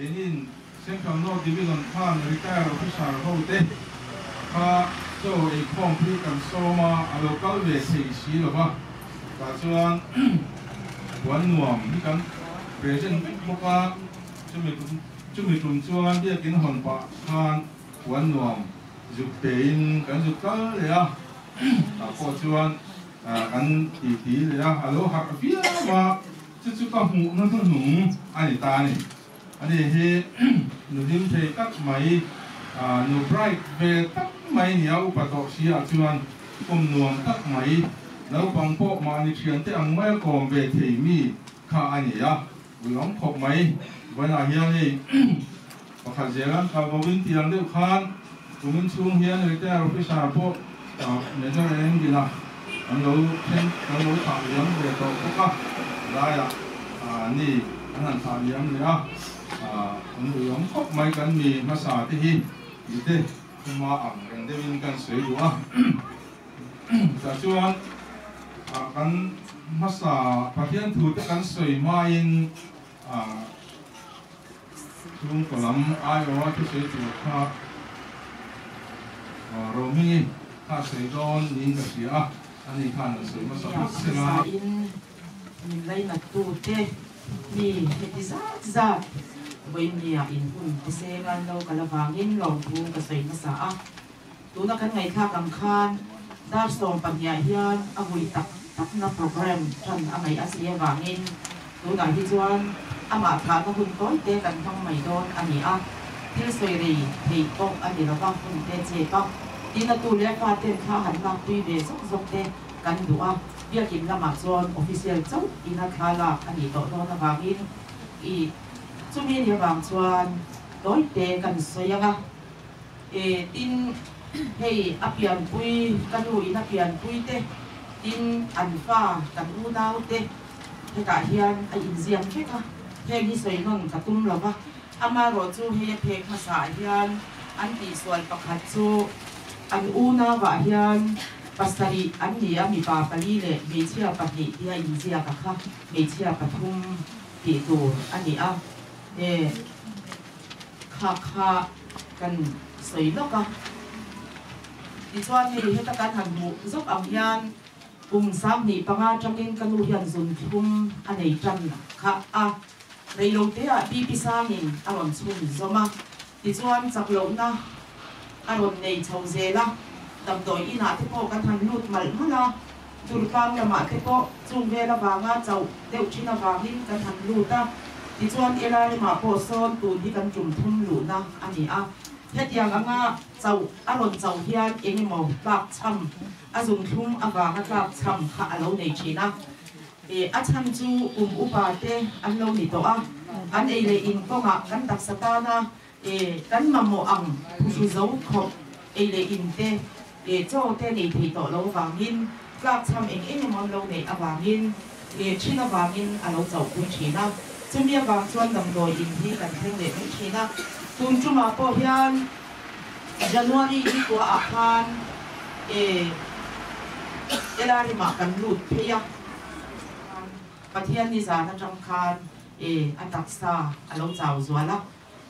Keinin Central North Division khan Retire Officer ho te kha chaw ei khawm pui kan sawm a, a lo kal ve thei si lo va, tah chuan puan nuam hi kan present vek bawk a, chumi chumi tum chuan biakin hawn pah khan puan nuam zuk pein kan zuk kal leh a, tah pawh chuan kan titi leh a, a lo harh viau a. Chu chu ka hmuhna hnuhnung a ni ta a ni. Ani hi nu hlim thei tak mai, nu bright ve tak mai nia upa tawh si ah chuan kawm nuam tak mai, naupang pawh mahni thiante ang maia kawm ve thei mi kha a ni a, ui awm khawp mai. Vawiinah hian hei pakhat zelan kalbo in tiang deuh khan kumin chhung hian retire officer pawh Major Engin-a an lo then kan lo thah liam ve tawh bawk a, laiah ni an han thah liam leh a, an ui awm khawp mai kan mi hmasa te hi tih te thuma ang reng deuhin kan sawi duh a. Tah chuan kan hmasa Pathian thu te kan sawi hmain Chhungkaw lam aiawha thusawi tur kha Rohmingi kha sawi dawn niin ka hria a, ani khan an sawi hmasa phawt sela. Hmasain min lainattu te mi heti zat zat vawinia inhun te senga an lo kal avangin lawmthu ka sawi hmasa a. Tuna kan ngaihthlak ang khan dar 12ah hian a vui tak takna program tan a ngaih a si avangin tunah hi chuan amah thlahna hun tawi te kan hmang mai dawn a ni a, thil sawi rei theih pawh a ni lova hun te chep a, tin a tu leh fa ten thla han lak tui ve zawk zawk te kan duh a, biakin lamah chuan official chauh ina thla lak a nih tawh dawn avangin i chumi ni avang chuan tawi te kan sawi ang a. E tin, hei a pianpui, ka nu in a pianpui te, tin an fa, kan unau te hetah hian a inziak vek a, heng hi sawi nawn ka tum lo va, amaherawh chu hei a phek hmasa ah hian an tihsual pakhat chu an unau ah hian pasarih an ni a, mipa pali leh hmeichhia pahnih tia inziak a kha hmeichhia pathum tih tur a ni a, e. Kha kha kan sawi lawk a, tichuan hei heta kan han hmuh zawk ang hian kum 25 atangin ka nu hian zun thlum a nei tan kha a, reiloteah BP sangin a rawn chhun zawm a, tichuan chak lohna a rawn nei chho zel a, damdawi inah te pawh kan han lut malh malh a, Durtlang lamah te pawh chung vel avanga chauh deuh thin avangin kan han lut a, tichuan LRM-ah pawh sawn tun hi kan tum thum luhna a ni a. Hetiang anga chauh a rawn chauh hian eng emaw tlak chham, a zun thlum avanga tlak chham kha a lo nei thin a. A chhan chu kum upa te an lo ni tawh a, an ei leh in kawngah kan taksa tana kan mamawh ang phuhru zo khawp ei leh in te, Chaw te nei thei tawh lo avangin tlak chham eng eng emaw an lo neih avangin thin avangin a lo chauhpui thin a, chumi avang chuan damdawi in hi kan thleng leh mai thin a. Tun tumah pawh hian January ni kua ah khan Elarim ah kan lut phei a, Pathian ni zan atang khan a taksa a lo chau zual a.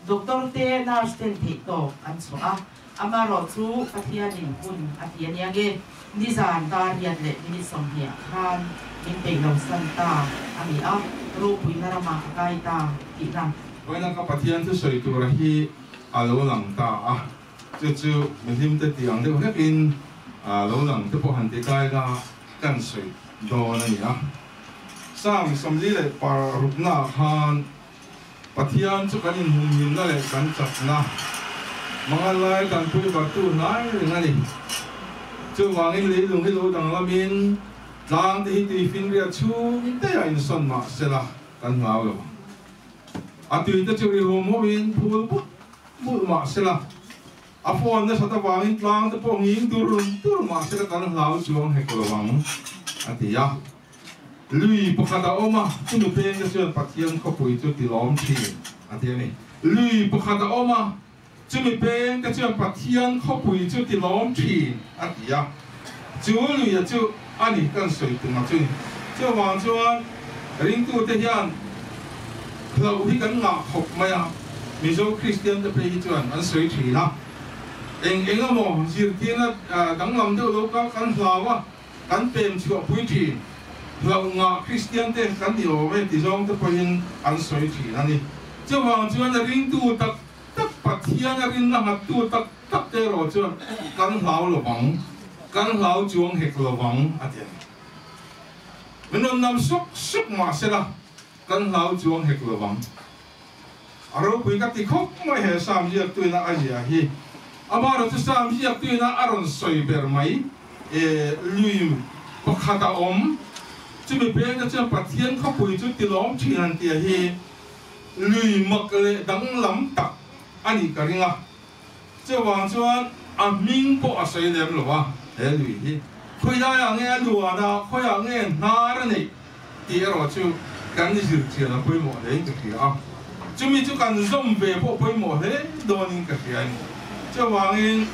Doctor te, nurse ten theih tawk an chhuah a, amaherawh chu Pathianin hun a ti a nia nge, nizan dar riat leh minute 20 ah khan min peih lo san ta a ni a, ropuina ramah a kai ta tihna. Vawiin ka Pathian chu sawi tura hi a lo lang ta a, chu chu mihlim te tih ang deuh hlekin a lo lang te pawh han ti kai la kan sawi. dawn a ni a. Psalm 46 naah khan Pathian chu kan inhumhimna leh kan chakna, mangan lai tanpui bartu hnai reng a ni. Chuvangin leilung hi lo danglamin tlang te hi tuifinriat chhung daih a insawn mah sela kan hlau lo ang. A tui te chu ri hum humin phul bulh bulh mah sela a phone nasat avangin tlang te pawh nging dur dur mah sela kan hlau chuang hek lo ang, a ti a. Lui pakhat a awm a, chumi peng te chuan Pathian khawpui chu tilawm thin, a ti a ni. Lui pakhat a awm a, chumi peng te chuan Pathian khawpui chu tilawm thin, a ti a. Chu luia chu a ni kan sawi tum a chu ni. Chuvang chuan ringtute hian hlauh hi kan ngah khawp mai a, Mizo Kristian te phei hi chuan an sawi thin a. Eng eng emaw zirtirna danglam deuh lo kha kan hlau a. Kan pem chhuah pui thin. Hlauh ngah Kristian te kan ni awm e ti zawng te pawhin an sawi thin a ni. Chuvang chuan a ringtu tak tak Pathian a rinna nghattu tak tak te erawh chuan kan hlau lo vang, kan hlau chuang hek lo vang a ti a ni. Min rawn nam suk suk mah sela kan hlau chuang hek lo vang. A ropui ka ti khawp mai he Sam ziaktuina a zia hi. Amaherawh chu Sam ziaktuina a rawn sawi ber mai e lui pakhat a awm. Chumi pengte chuan Pathian khawpui chu tilawm thin an tia hi lui mak leh danglam tak a nih ka ring a. Chuvang chuan a hming pawh a sawi lem lo a, he lui hi khawilaiah nge a luan a, khawiah nge hnar a neih tih erawh chu kan zirchian a pawimawh hlein ka hria a, chumi chu kan zawm ve pawh pawimawh hle dawnin ka hria a ni. Chuvangin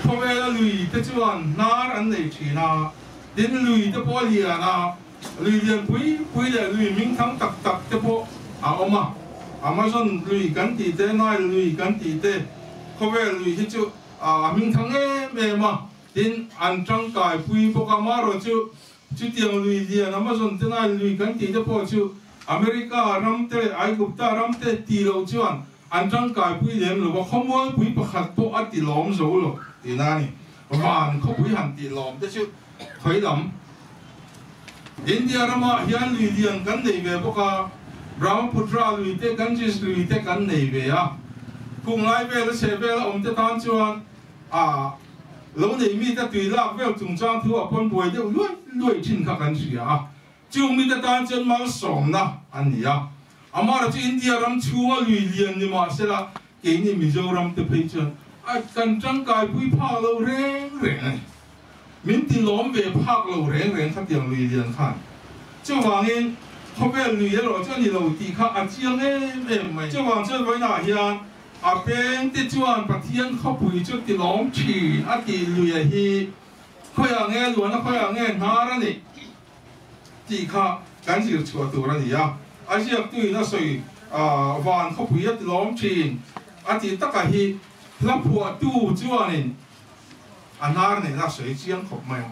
khawvela lui te chuan hnar an nei thin a, tin lui te pawh a lian a, Lui lian pui pui leh lui hming thang tak tak te pawh a awm a, Amazon lui kan tih te, Nile lui kan tih te, khawvel lui hi chu a hming thang em em a, tin an tangkai pui bawk a, amaherawh chu chutiang lui lian Amazon te, Nile lui kan tih te pawh chu America ram te leh Aigupta ram te tih loh chuan an tangkai pui lem lo a, khawmualpui pakhat pawh a ti lawm zo lo tihna a ni. Van khawpui han tih lawm te chu khawi lam. India ramah hian lui lian kan nei ve bawk a, Brahmaputra lui te, Ganges lui te kan nei ve a. Khung lai vel a chheh vel a awm te tan chuan a lo nei mite tui lak vel chungchang thu a pawn buai deuh luai luai thin kha kan hria a. Chung mite tan chuan malsawmna a ni a. Amara chu India ram chhunga lui lian ni mahsela keini Mizoram te phei chuan a kan tangkaipui phak lo reng reng a ni. Min ti lawm ve phak lo reng reng khatiang lui lian khan. Chuvangin khawvel lui erawh chu a ni lo tih kha a chiang em em mai. Chuvang chuan vawiinah hian a peng te chuan Pathian khawpui chu ti lawm thin a tih luia hi khawiah nge luan a khawiah nge hnar a nih tih kha kan zir chhuah tur a ni a. A ziaktuin a sawi van khawpui a ti lawm thin a tih takah hi hla phuahtu chuanin A hnar nena a sawi chiang khawp mai a,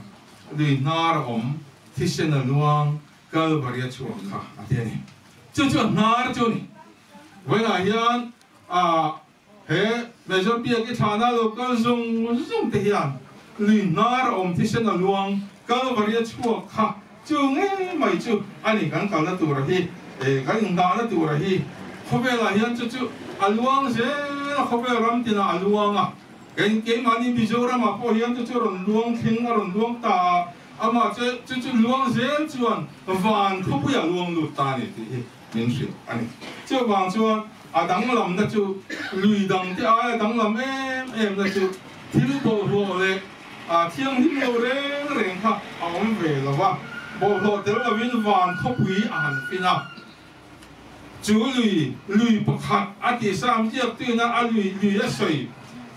lui hnar a awm, thisen a luang, Kalvari a chhuak kha a ti a ni. Chu chu a hnar chu a ni. Vawiinah hian a he Major Biak i thlahna lo kal zung zung te hian lui hnar a awm, thisen a luang, Kalvari a chhuak kha chu ngei mai chu a ni kan kalna tura hi, kan inngahna tura hi. Khawvelah hian chu chu a luang zel a, khawvel ram tinah a luang a. Kei keimahni Mizoramah pawh hian chu chu rawn luang thleng a rawn luang ta a, amah chu chu chu luang zel chuan van khawpuiah luang lut ta a ni tih hi min hrilh a ni. Chuvang chuan a danglamna chu lui dangte aia danglam em em na chu thil bawlhhlawh leh thianghlim lo reng reng kha a awm ve lo va, bawlhhlawh tel lovin van khawpui a han fin a. Chu lui, lui pakhat a ti sam ziak tuina a lui lui a sawi.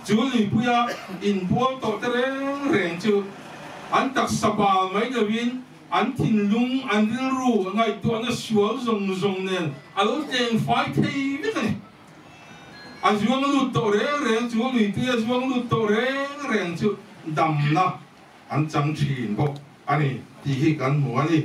Chu luipuia inbual tawh te reng reng chu an taksa bal mai loin an thinlung, an rilru ngaihtuahna sual zawng zawng nen a lo tleng fai thei vek a ni. A zuang lut tawh reng reng chu luipuia zuang lut tawh reng reng chu damna an chang thin bawk a ni tih hi kan hmu a ni.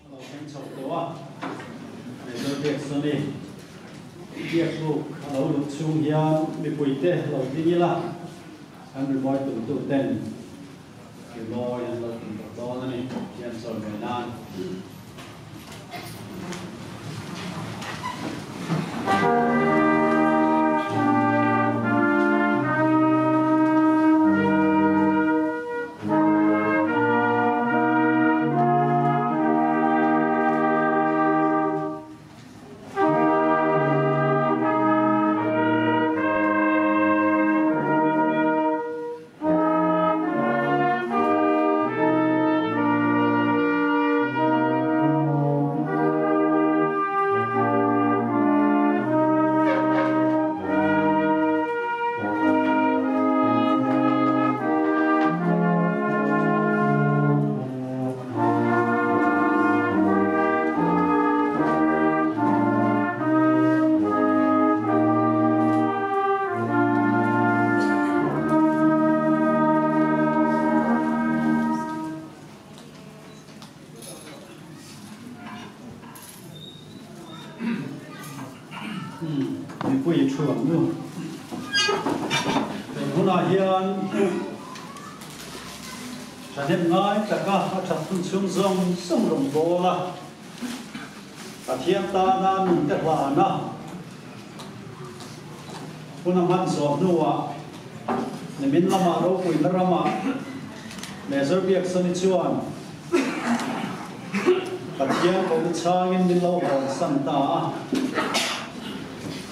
Lo thleng chho tawh a, Major Jackson-i biakbuk a lo luh chhung hian mipuite lo ding ila, kan rimawi tumtu ten rimawi an lo tum tawh dawn a ni, tih an sawi mai nan. Mipui thu ang nu. Tun hunah hian thahnem ngai taka a that hun chhung zawng zawng rawn bawl a, Pathian tana nunte hlana hun a hman zawh hnuah nimin lamah ropuina ramah Major Biaksani chuan Pathian kohna chhangin min lo hawnsan ta a.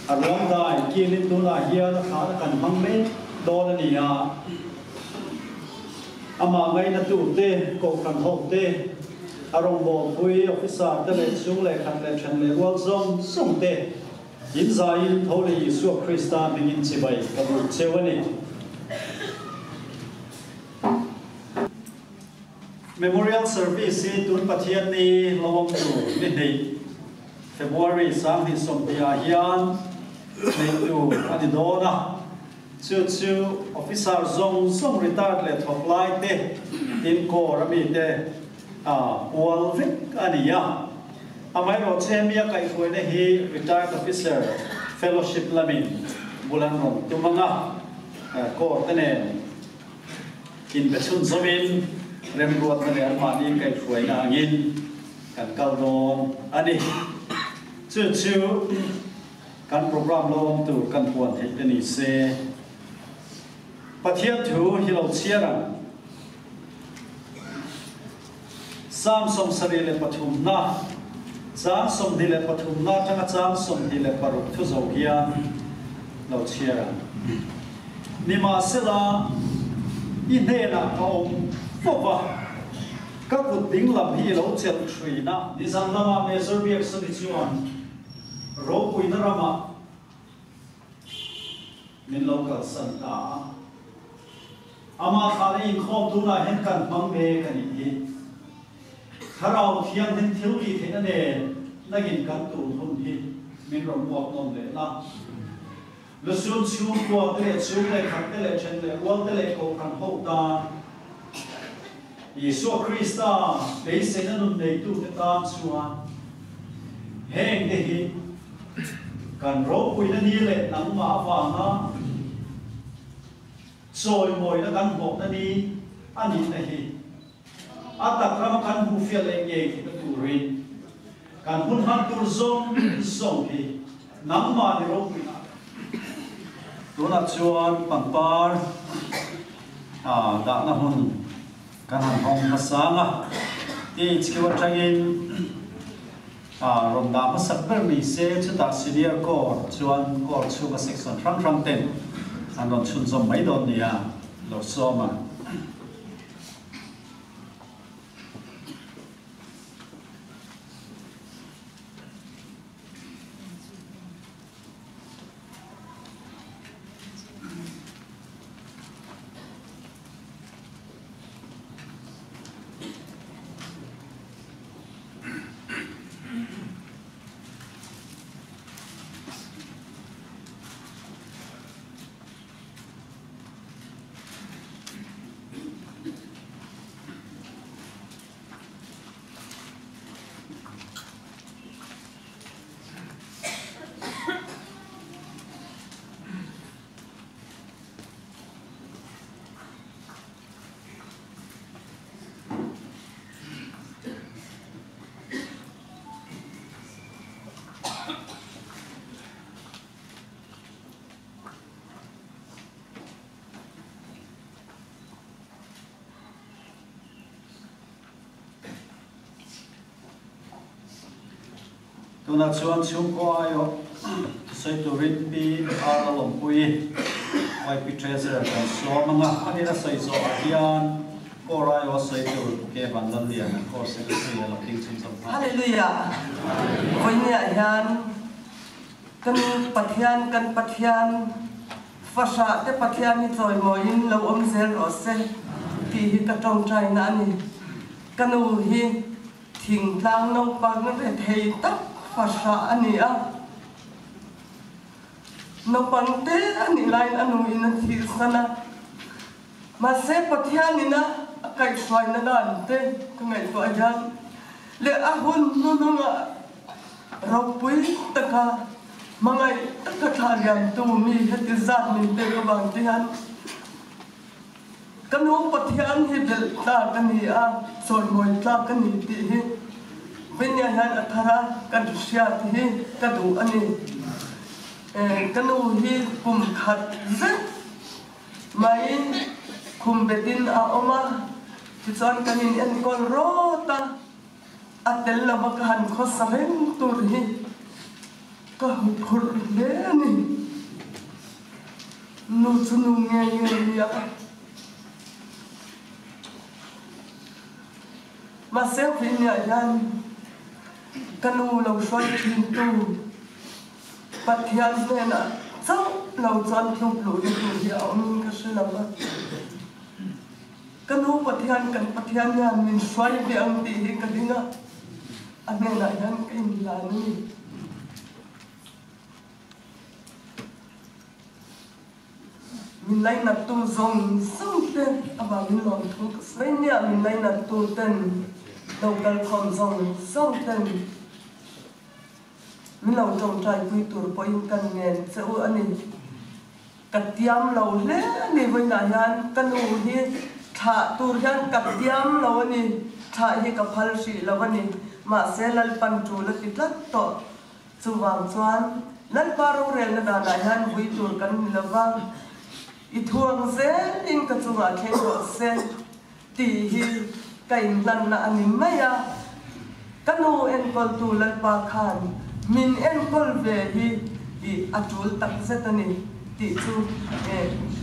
A ruang dai kilin tunah hian a thlahna kan hmang mek dawn a ni a. Amah ngainatu te, kohhran ho te, a rawngbawlpui officer te leh chhung leh khat leh then leh rual zawng zawng te in zaiin tho leh Isua Krista hmingin chibai ka buk cheu a ni. Memorial Service hi tun Pathianni lo awm tur ni hnih, February 2020 ah hian neih tur a ni dawn a. Chu chu officer zawng zawng retired leh thawk lai te tin corps a mi te pual vek a ni a. Amaherawhchu hemi a kaihhruaina hi retired officer fellowship lamin bul an rawn tum ang a, corps te nen Inbe chhunzawmin remruatna leh anmahni kaihhruaina angin kan kal dawn a ni. Chu chu kan program lo awm tur kan puan theih te ni se. Pathian thu hi lo chhiar ang. Psalm 73, chang 23 na atanga chang 26 thu zo hian lo chhiar ang. Nimahsela, i hnenah ka awm fo va, ka kut ding lam hi i lo chelh thin a. Nizan lamah Major Biaksani chuan ropuina ramah min lo kalsan ta a. Amah thlahna inkhawm tunah hian kan hmang mek a nih hi. Thlarau Thianghlim thil tih theihna nen nangin kan tun hun hi min rawn uap nawm leh la. Lusun chhungkua te leh chhung leh khat te leh then leh rual te leh kohhran ho tan Isua Krista beiseina nun neitute tan chuan heng te hi kan ropuina ni leh nangmah avanga Chawimawina kan hlawhna ni a nihna hi a tak rama kan hmuhfiah leh ngei theihna turin kan hun hman tur zawng zawng hi nangmah ni ropuina. Tunah chuan pangpar. Dahna hmun kan han hawng hmasa ang a, THQ atangin rawn dah hmasak ber ni se, chutah Senior Corps chuan Corps chhunga section hrang hrang ten an rawn chhunzawm mai dawn nia lo sawm a. Tunah chuan chhungkaw aiawh thusawi turin Pi R Lawmpuii, YP Treasurer kan sawm ang a, ani a sawi zawhah hian Core aiawh a sawi tur Pu K Vanlalliana, Core Secretary a lo ding chhunzawm nghal. Hallelujah! Vawinia hian kan Pathian, kan Pathian, fahrah te Pathian hi chawimawiin lo awm zel rawh se tih hi ka tawngtaina a ni. Ka nu hi Thingtlang naupang rethei tak fahrah a ni a, naupang te a nih laiin a nuin a thihsan a, mahse Pathianin a kaihhruaina dan te ka ngaihtuah hian leh a hun hnuhnungah ropui taka hmangaih taka thlah liamtu mi heti zat min pek avang te hian Ka nu Pathian hi belh tlak a ni a, chawimawi tlak a ni tih hi Venia hian a thar a, kan hriat hi ka duh a ni. Ka nu hi kum khat zet mai khum betin a awm a, tichuan kan in enkawl rawt a, a tel lova ka han khawsa reng tur hi ka huphurh hle a ni. Nu chu nu nge nge nia. Mahse Viniah hian ka nu lo hruai thin tu Pathian hnenah chauh lo chuan tluk luh na tur hi a awm in ka hre lo a. Ka nu Pathian kan Pathian hian min hruai ve ang tih hi ka ring a, a hnenah hian ka inhlan a ni. Min lainattu zawng zawng te avangin lawmthu ka sawi nia, min lainattu ten lo kalkhawm zawng zawng ten min lo tawngtaipui tur pawhin ka ngen che u a ni. Ka tiam lo hle a ni vawiinah hian ka nu hi thlah tur hian ka tiam lo a ni, thlah hi ka phal hrih lo a ni, mahse Lalpan tul a ti tlat tawh. Chuvang chuan, Lalpa rorelna danah hian vui tur kan ni lo va, i thuang zelin ka chungah thleng rawh se tih hi ka inhlanna a ni mai a. Ka nu enkawltu Lalpa khan min enkawl ve hi i a tul takzet a ni tih chu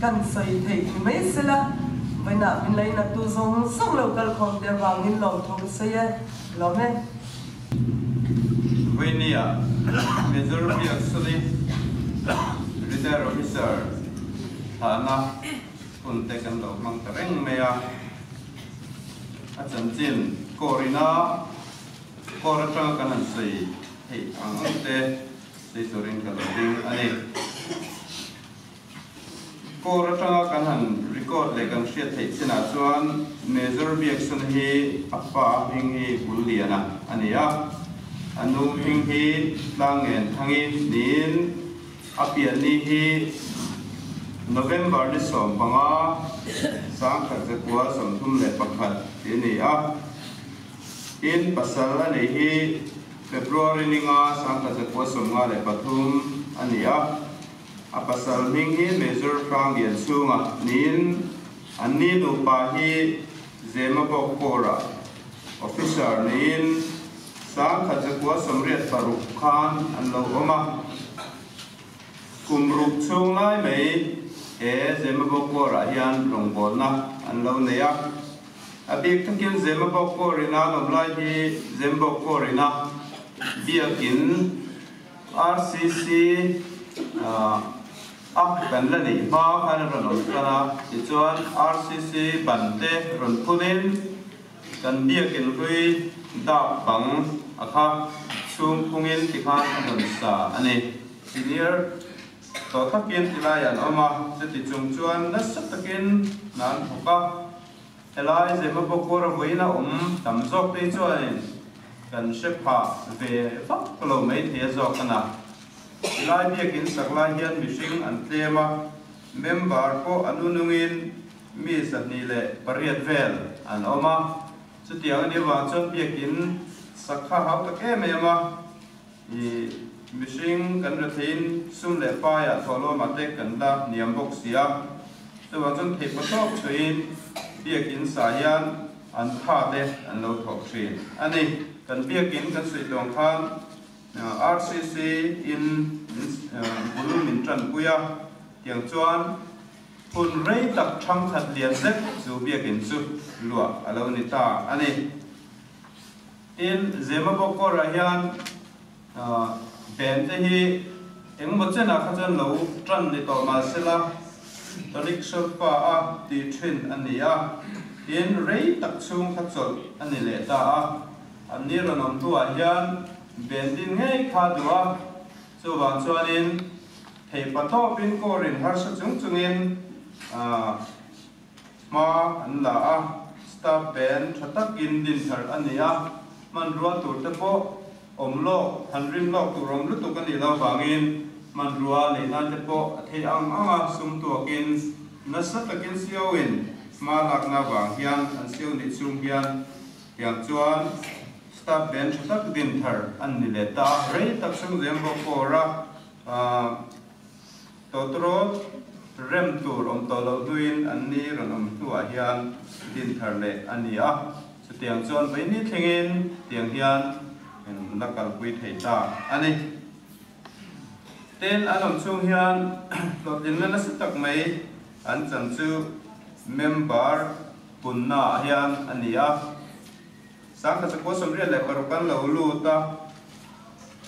kan sawi theih ni mai sela, vawiinah min lainattu zawng zawng lo kalkhawm te avangin lawmthu ka sawi e. Lawm e. Vawinia Major Biaksuni Retired Officer thlahna hun te kan lo hmang ta reng mai a, a chanchin Corina Cor atanga kan han sawi theih ang ang te sawi turin ka lo ding a ni. Court atanga kan han record leh kan hriat theih chinah chuan Major Biakson hi a pa hming hi Bulliana a ni a, a nu hming hi Tlangenthang'i niin a pianni hi November ni 15, 1931 tih a ni a. Tin, pasal a neih hi February ni nga, 1953 a ni a. A pasal hming hi Major Hrang Lianchhunga niin Anni nupa hi Zemabawk Corps-ah officer niin 1986 khan an lo awm a. Kum ruk chhung lai mai he Zemabawk Corps-ah hian rawngbawlna an lo nei a. A bik takin Zemabawk Corps ina an awm lai hi Zembawk Corps ina biakin RCC a kan la neih hma khan a rawn awm tan a, tichuan RCC ban te rawn phunin kan biakin hlui dap bang a kha chhung phungin tikhan a rawn sa a ni. Senior tawh takin tilai an awm a, chuti chung chuan nasa takin hna an thawk a. Helai Zemabawk kawr a vawiin a awm tam zawk te chuanin kan hre phah ve vak lo mai thei a zawk a na. Helai biakin sak lai hian mihring an tlem a, member pawh an unungin mi 28 vel an awm a. Chutiang a nih avang chuan biakin sak kha hau tak em em a, i mihring kan retheiin sum leh paiah thawhlawmah te kan la hniam bawk si a, chuvang chuan theihpa tawk chhuiin biakin sa hian an tha te an lo thawk thin a ni. Kan biakin kan suih tawng khan RCC in bul min tanpui a, tiang chuan hun rei tak thangkhat lian zet chu biakin chu luah a lo ni ta a ni. Tin, Zemabawk kawrah hian band te hi engemaw chenah kha chuan lo tan ni tawh mah sela, Tonic Solfa a tih thin a ni a, tin rei tak chhung kha chawlh a ni leh ta a. An ni rawn awm hnuah hian band din ngei kha duh a, chuvang chuanin theipa tawpin kawrin harsa chung chungin Hma an la a, staff band tha takin din thar a ni a, hmanrua tur te pawh awm lawk, han rin lawk tur awm lutuk a nih loh vangin hmanrua lei nan te pawh a theih ang ang a, sum tuakin nasa takin siauin hma lakna vang hian an siau nih chhung hian tiang chuan staff band tha tak din thar an ni leh ta a, rei tak sum zem bawk pawr a. Tawtawrawt rem tur awm tawh loh hnuin an ni rawn awm hnuah hian din thar leh a ni a, chutiang chuan vawiini thlengin tiang hian la kalpui thei ta a ni. Tin, an awm chhung hian hlawhtlinna nasa tak mai an chan chu member punnaah hian a ni a. 1986 an lo lut a,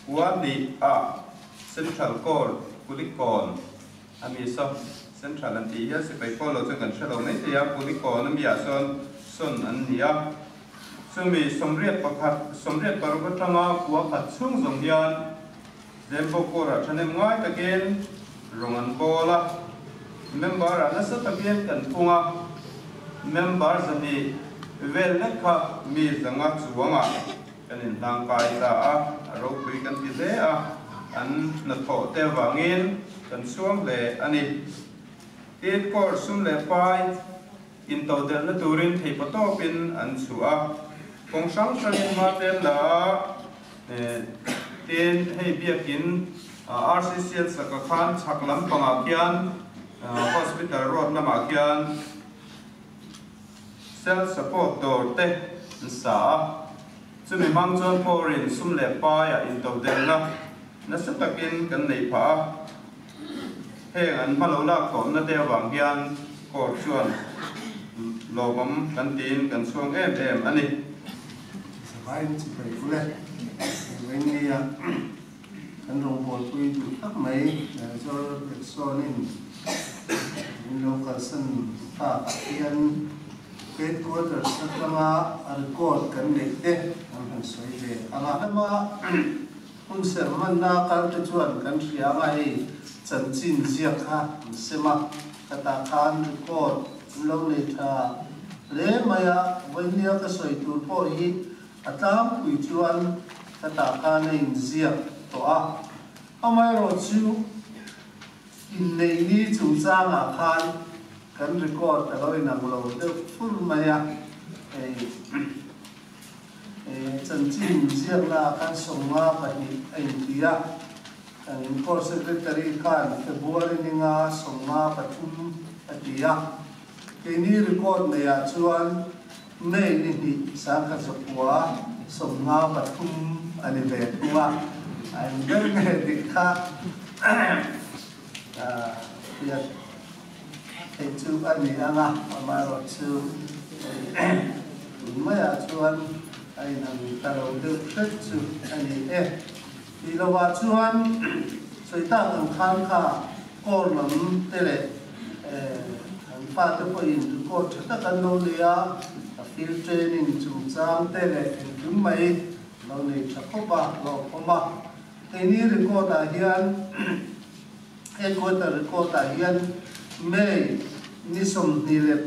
Kuahnih ah Central Court Kulikawn a mi saw Central an tih hian sipai pawl lo chuan kan hre lo mai thei a, Kulikawn a mi ah sawn sawn an ni a. Chumi 81 86 atanga kua khat chhung zawng hian Zembo Court ah thahnem ngai takin rawng an bawl a, member ah nasa takin kan phung a, member 200 vel lek kha mi 500 chuangah kan inhlangkai ta a, a ropui kan ti hle a, an hnathawh te avangin kan chhuang hle a ni. Tin, court sum leh pai intodelhna turin theipa tawpin an chhuah a, kawng hrang hrangin hma tlem la a, tin, hei biakin RCC an saka khan chhak lampangah khian Hospital road lamah khian Self support dawr te an sa a, chumi hmang chuan Foreign sum leh paiah intodelhna nasa takin kan nei phah a, heng an hma lo lak tawhna te avang hian court chuan lawmawm kan tiin kan chhuang em em a ni. Savain chibai ule Engvengnia kan rawngbawlpui duh tak mai Major Jackson-in min lo kalsan takah hian Headquarters atanga a record kan neih te an han sawi ve ang a. Lama hun serh hmanna kal te chuan kan hria anga hei chanchin ziak kha an sem a, khatah khan record an lo nei tha hle mai a, vawinia ka sawi tur pawh hi a tlangpui chuan khatah khan a inziak tawh a, amaherawh chu inneih ni chungchangah khan kan record a lo inang lo deuh fur mai a, hei chanchin ziakna ah khan 52 a inti a, kan court secretary khan February ninga 53 a ti a. Keini record neiah chuan May ni hnih 1953 a ni ve thung a, a eng ber nge dik kha hriat theih chu a ni ang a, amaherawhchu tun maiah chuan a inang ta lo deuh hret chu a ni e. Tih lovah chuan sawi tak ang khan kha kawr lam te leh an fate pawhin record tha tak an lo nei a, a field training chungchang te leh engkim mai lo nei tha khawp a, hlawhawm a. Keini record ah hian headquarter record ah hian May ni 22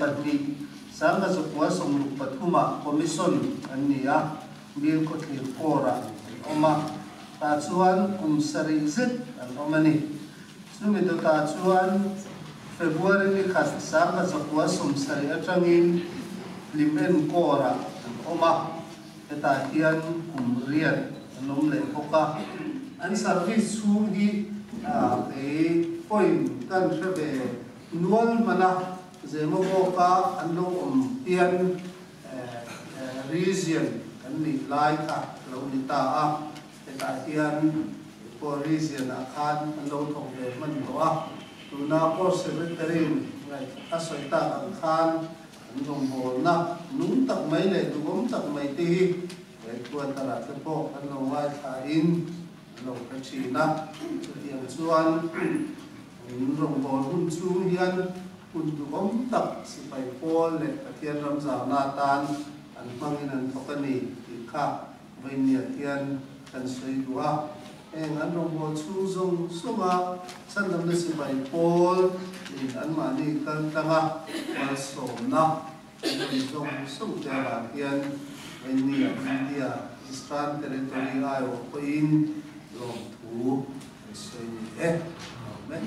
1963 ah commission an ni a, Bill khawthlir kawrah an awm a, tah chuan kum sarih zet an awm a ni. Chumi dawtah chuan February ni khat 1970 atangin Hlimen kawrah an awm a, hetah hian kum riat an awm leh bawk a. An service chhung hi kei pawhin kan hre ve nual hman a, Zemabawka an lo awm hian Region kan nih lai kha a lo ni ta a, hetah hian pawh Region ah khan an lo thawk ve hman tawh a, tuna Court Secretary in ngaih a sawi tak ang khan an rawngbawlna nung tak mai leh duhawm tak mai te hi headquarter ah te pawh an lo ngaithla in an lo hre thin a, chutiang chuan an rawngbâwl hun chhung hian Hun duhawm tak sipai pawl leh Pathian ram zauna atan an hmangin an thawk a ni tih kha vawinia hian kan sawi duh a. Heng an rawngbâwl chhung zawng zawnga chhandamna sipai pawl in anmahni kal tlanga malsawmna an rawn zawng zawng te avang hian vawinia India Eastern Territory aiawh pawhin lawmthu Kan sawi ni e. Amen.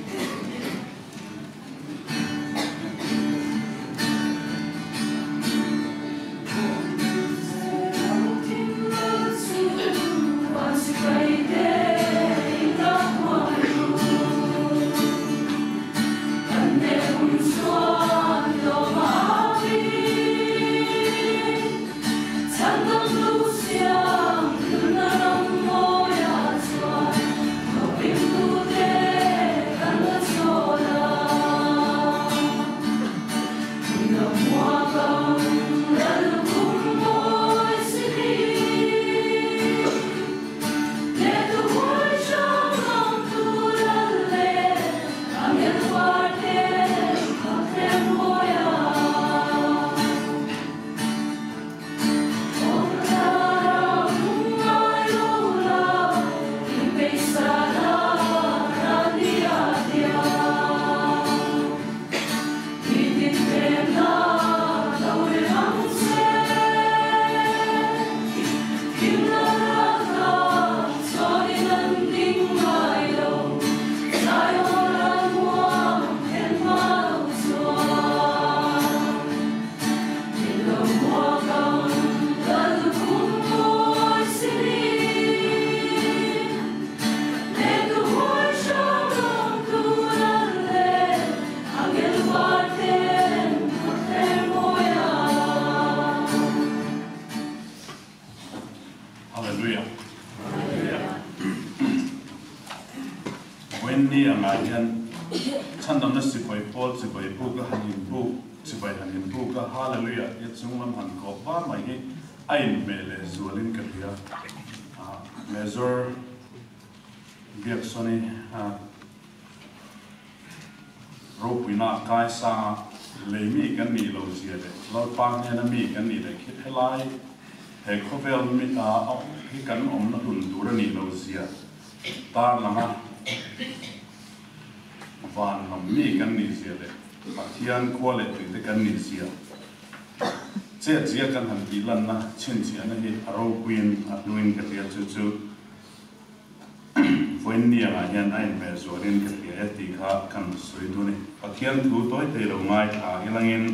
Hallelujah. Wendy angah hian chhandamna sipai pawl chibai buk a han inbuk chibai han inbuk a Hallelujah tia chunglam han kawh var mai hi a inhmeh leh zualin ka hria. Major Biaksawni ropuina a kai sang a, lei mi kan nih lo zia leh Lalpa hnena mi kan nih leh khi helai he khawvel mi hi kan awmna hun tur a nih lo zia tar lang a, van lam mi kan nih zia leh Pathian khua leh tuite kan nih zia chet zia kan han tih lanna chhinchhiahna hi a ropuiin a hnuin ka hria chu chu Vawiin angah hian a inhmeh zualin ka hria e tih kha kan sawi dun e. Pathian thu tawi thei lo ngaithla ilangin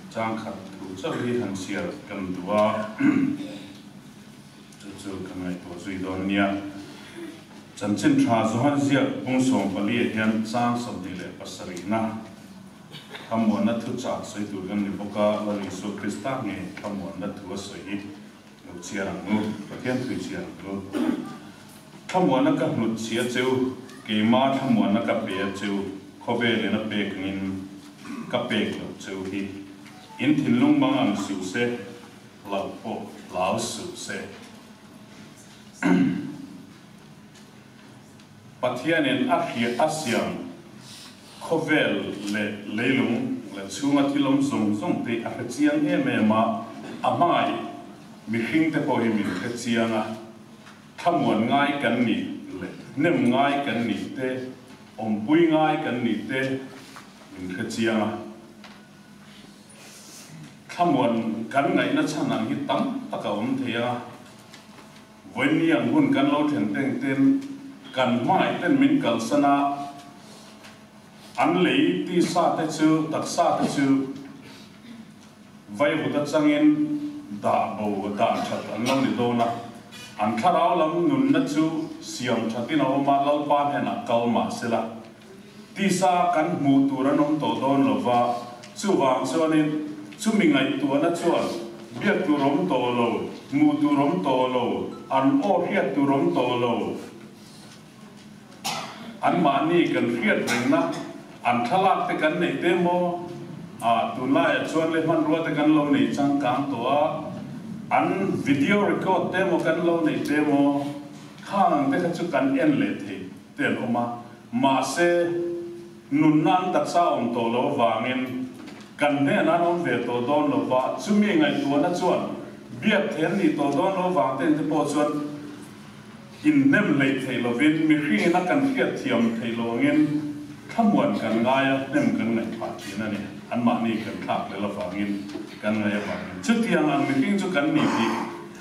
changkhat thu chauh hi han chhiar kan duh a, chu chu ka ngaihtuah zui dawn nia. Chanchin tha Johan ziak bung 14 ah hian chang 27 na. Thlamuanna thuchah sawi tur kan ni bawk a, Lal Isua Krista nge thlamuanna thu a sawi hi lo chhiar ang u, Pathian thui chhiar ang u. Thlamuanna ka hnut chhia che u, keima thlamuanna ka pe a che u, khawvelin a pek angin ka pek loh che u hi. In thinlung mang ang suh se, hlauh pawh hlau suh se. Pathianin a hriat a siam khawvel leh leilung leh chhunga thil awm zawng zawng te a hre chiang em em a, a hmangaih mihring te pawh hi min hre chiang a, thlamuan ngai kan nih leh hnem ngai kan nih te, awmpui ngai kan nih te min hre chiang a. Thlamuan kan ngaihna chhan ang hi tam tak a awm thei a. Vawiin ang hun kan lo thlen teng ten kan hmangaih ten min kalsan a, an lei tisa te chu taksa te chu vaivut atangin dah bo dah that an lo ni dawn a, an thlarau lam nunna chu siam thatin a awm a, Lalpa hnenah kal mah sela tisa kan hmuh tur an awm tawh dawn lo va, chuvang chuanin chumi ngaihtuahna chuan biak tur awm tawh lo, hmuh tur awm tawh lo, an aw hriat tur awm tawh lo, anmahni kan hriat rengna, an thlalak te kan neih te maw? Ah, tunlaiah chuan le hmanrua te kan lo nei changkang tawh a, an video record te maw kan lo neih te maw? Khang ang te kha chu kan en leh thei. Te an awm a, mahse nunna an taksa awm tawh lo avangin kan hnenah an awm ve tawh dawn lo va, chumi ngaihtuahna chuan biak theih an nih tawh dawn lo avang te te pawh chuan inhnem hleih theih lovin mihringin a kan hriat thiam theih lo angin thlamuan kan ngai a, hnem kan ngaih phah thin a ni. Anmahni kan thlak lel avangin kan ngaih avangin chutiang ang mihring chu kan ni tih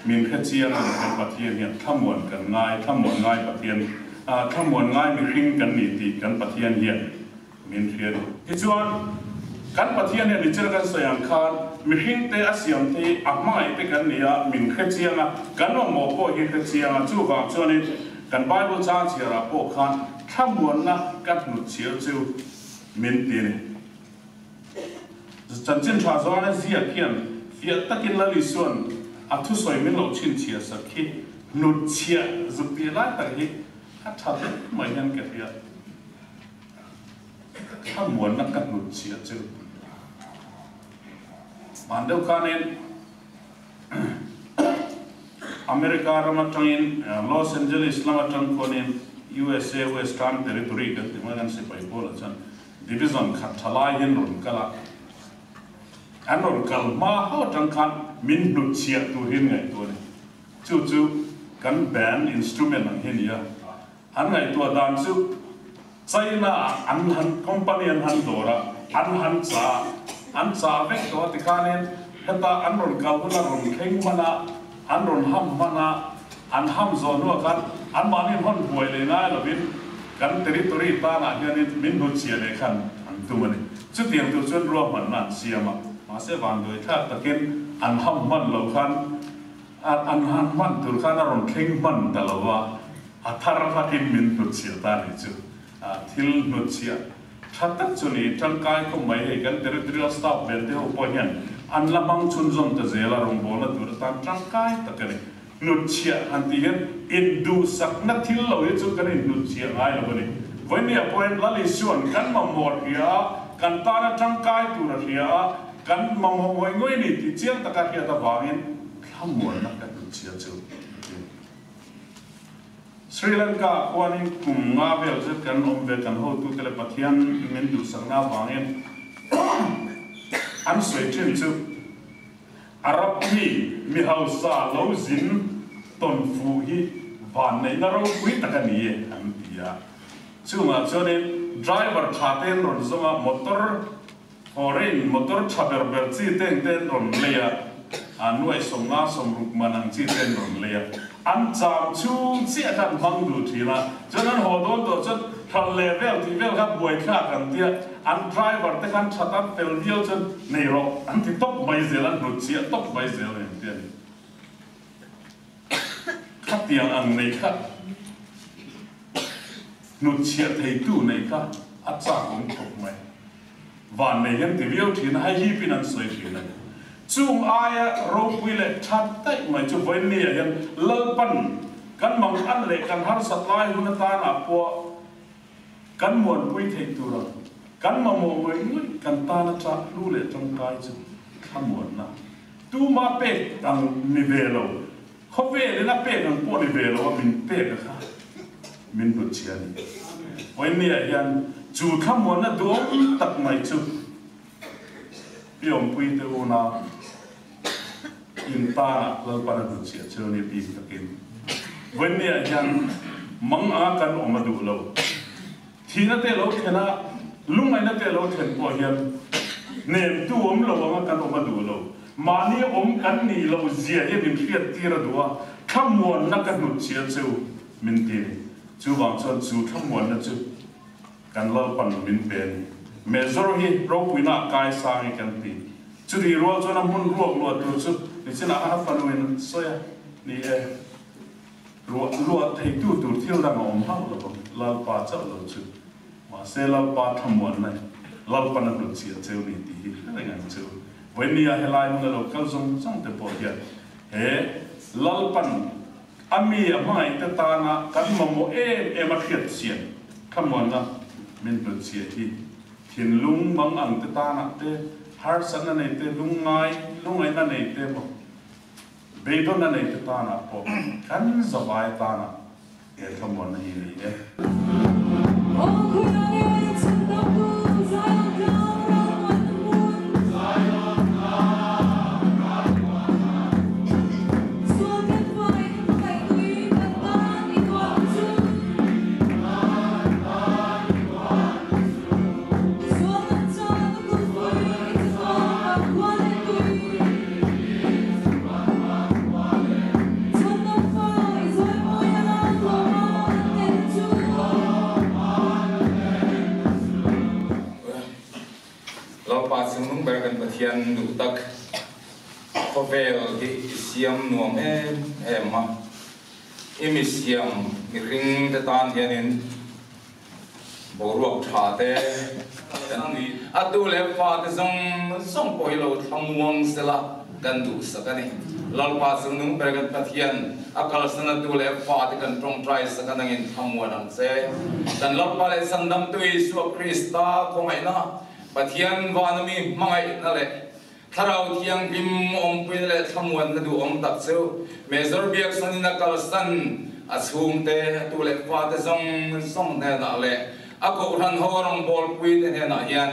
Min hre chiang a ni kan Pathian hian thlamuan kan ngai, thlamuan ngai Pathian, thlamuan ngai mihring kan ni tih kan Pathian hian min hria a ni. Tichuan, kan Pathian hian nichil kan sawi ang khan mihring te a siam te hi a hmangaih te kan ni a, min hre chiang a, kan mamawh pawh hi hre chiang a, chuvang chuanin kan Bible chang chhiarah pawh khan thlamuanna ka hnutchhiar chu min ti a ni. Chanchin tha zawnga ziak hian fiah takin Lal Isua'n a thusawi min lo chhinchhiah sak hi hnutchhiah zuk tih lai tak hi a tha hle mai hian ka hria. Thlamuanna ka hnutchhiah chu hman deuh khanin America ram atangin Los Angeles lam atang khuanin USA Western Territory kan ti mai kan sipai pawlah chuan Division khat tha lai hian rawn kal a, an rawn kal hma ho atang khan min hnutchhiah tur hian ngaihtuah a ni. Chu chu kan band instrument ang hi a ni a, an ngaihtuah dan chu China ah an han company an han dawr a, an han cha a, an cha vek tawh a tikhanin heta an rawn kal huna rawn thleng hman a, an rawn ham hman a, An ham zawh hnuah khan anmahni hawn buai leh ngai lovin kan territory tanah hianin min hnutchhiah leh khan an tum a ni. Chutiang tur chuan ruahmanna an siam a, mahse vanduai thlak takin an ham hman lo khan an han hman tur khan a rawn thleng hman ta lo va, a thar hlakin min hnutchhiah ta a nih chu. Thil hnutchhiah tha tak chu ni, tangkai khawp mai hei kan territorial staff vel te ho pawh hian an la hmang chhunzawm ta zel a, rawngbawlna tur atan tangkai tak a ni. Hnutchhiah han tih hian induhsakna thil lo hi chu kan inhnutchhiah ngai lo a ni. Vawinia pawhin Lal Isua'n kan mamawh a hria a, kan tana tangkai tur a hria a, kan mamawh ngawih ngawih a ni tih chiang taka hriat avangin thlamuanna ka hnutchhiah chu a ti. Sri Lanka khuanin kum nga vel zet kan awm ve kan hotute leh Pathian min duhsakna avangin an sawi thin chu, Arab mi, mi hausa lo zin tawn fuh hi vanneihna ropui tak a ni e an ti a. Chungah chuanin driver tha te an rawn zawng a, motor foreign motor tha ber ber chi te ang te an rawn lei a, a nuai 50 60 man ang chi te an rawn lei a. An cham chhung chiah kha an hmang duh thin a, chuan an haw dawn tawh chuan hralh leh vel tih vel kha buaithlak an tia, an driver te khan that an fel viau chuan nei rawh an ti tawp mai zel, an hnut chiah tawp mai zel a ni an ti a ni. Khatiang ang nei kha hnut chhiah theitu nei kha a chak awm khawp mai. Van nei hian ti viau thin a, hei hi pin an sawi thin a ni. Chung aia ropui leh that daih mai chu vawiinniah hian Lalpan kan mang an leh kan harsat lai hun atana pawh kan muanpui theih tura kan mamawh ngawih ngawih kan tana chah hlu leh tangkai chu thlamuanna tuma pek ang ni ve lo, khawvelin a pek ang pawh ni ve lo a min pek a kha min hnutchhia a ni. Vawiinniah hian chu thlamuanna duhawm tak mai chu Pi Awmpuite una in tana Lalpan a hnutchhiah chu ni bik takin vawiinniah hian mang anga kan awm a duh lo. Thihna te lo thlen a, lungngaihna te lo thlen pawh hian nemtu awm lo anga kan awm a duh lo. Mahni awm kan nih loh zia hi min hriat tir a duh a, thlamuanna ka hnutchhiah chu min ti a ni. Chuvang chuan chu thlamuanna chu Kan Lalpan min pe a ni. Mezor hi ropuina a kai sang i kan ti. Chutih rual chuan a hmun ruak luah tur chu nichinah khan a fanu in an sawi a, ni e, ruah luah theitu tur thil dang a awm hauh lo vang, Lalpa chauh lo chu. Mahse Lalpa thlamuanna hi Lalpan a hnutchhiah cheu ni tih hi hre reng ang chu. Vawinia helai hmun a lo kal zawng zawng te pawh hian he Lalpan A mi a hmangaihte tana kan mamawh em em a hriat chian thlamuanna min hnutchhiah hi thinlung mang ang te tanah te, harsatna nei te, lungngai lungngaihna nei te emaw, beidawnna nei te tanah pawh kan zavai tanah he thlamuanna hi ni e. Lalpa chungnung ber kan Pathian duh tak khawvel hi i siam nuam em em a, i mi siam mihring te tan hianin Boruak tha te kan nui. A tu leh fa te zawng zawng pawh hi lo thlamuang sela kan duhsak a ni. Lalpa chungnung ber kan Pathian a kalsan a tu leh fa te kan tawngtai sak a nangin thlamuan ang che. Kan Lalpa leh Sandamtu Isua Krista khawngaihna, Pathian vana mi hmangaihna leh Thlarau Thianghlim awmpuina leh thlamuanna duhawm tak chu Major Biaksanin a kalsan a chhungte, a tu leh fate zawng zawng hnenah leh a kohhran ho a rawngbawlpuite hnenah hian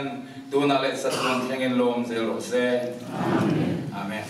tunah leh chatuan thlengin lawm zel rawh se. Amen.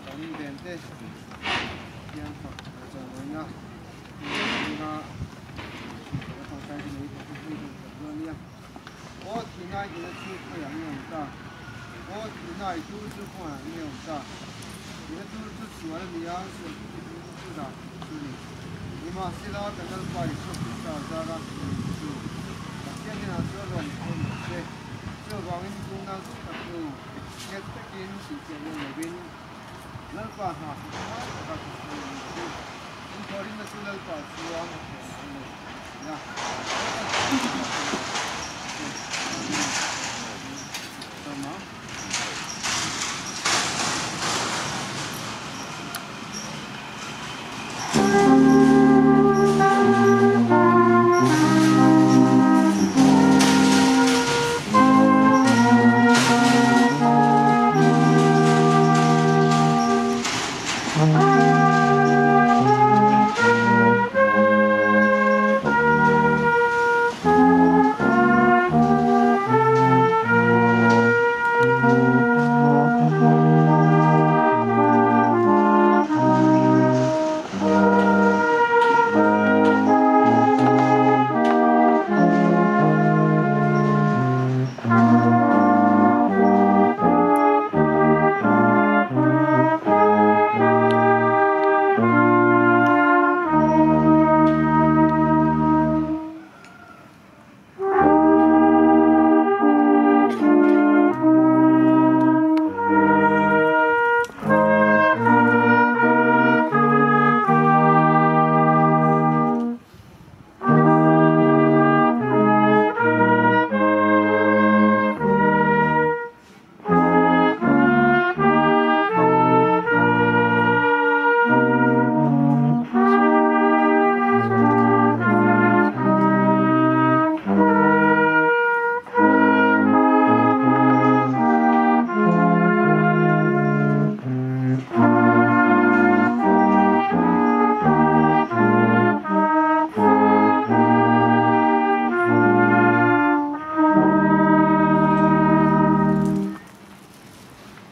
Kan ven te hian fak chawimawi na ringa ka tawngtai te nei tak hi hei tak dawn nia. Aw thinai ina chu khawiah nge awm ta? Aw thinai tur chu khawiah nge awm ta? Ina tur chu sual a ni a, sual chu ti tur chu dah chu a ni. Nimahsela kan Lalpa Isua Krista zara kan ni chu Pathian hnenah chuan rawn inkhawm rawh se. Chuvangin tuna chu tak nu nghet takin tihfiah leh lovin Lalpa hna thawk ngai taka thawk thei a ni chu. Inthawhrimna chu Lalpa chuan a thawh ngai lo a ti a. Lalpa chuan Lalpa che Amen. Tama.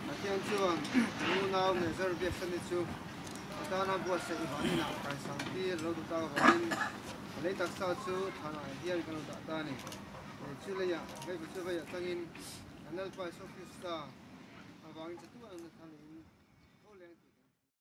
Pathian chuan unau Major Biaksani chu a tana buatsaih vaninah kaisang tir lo duh tak avangin a lei taksa chu thlanah hian kan lo dah ta a ni. Chu leiah vei chu veiah tangin kan Lalpa Isua Krista avangin chatuan an la thang in.